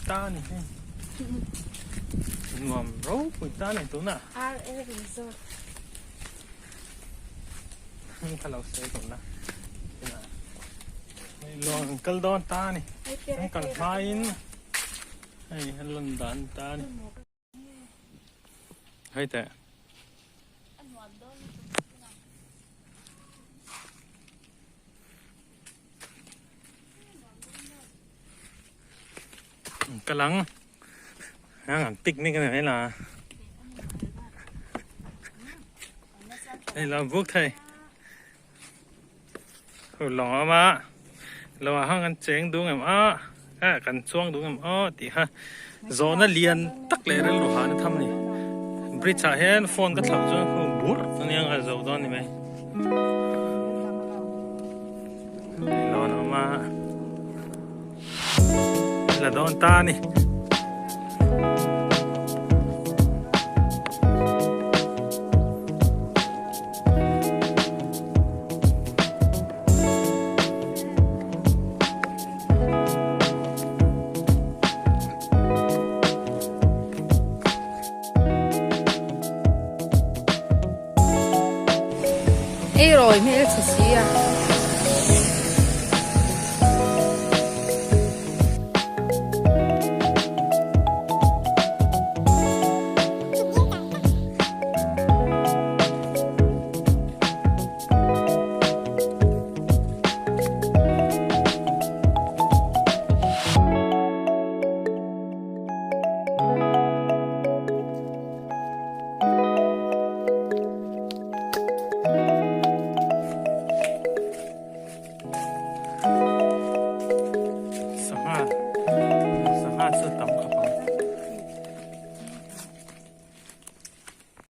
ta a ni hei. Nuam ropui ta a ni tunah. RA Resort. Ka lo sawi tawh na. Leihlawn an kal dawn ta a ni. An kal hmain hei an lan dan ta a ni. Hei teh. Ka lang hang an picnic ani mai la hei la vuk thei khu lawng a awm a lawngah hang an cheng dung em a eh kan chuang dung em aw tih kha zawhna lian tak leh rilru hahna tham a ni bridge ah hian phone ka thlauh chuan khu burh ania a zo dawn a ni mai. Lawn a awm a la dawn ta a ni. Ei rawi hmel chhe si a. Sangha sangha chu tam khawp ang.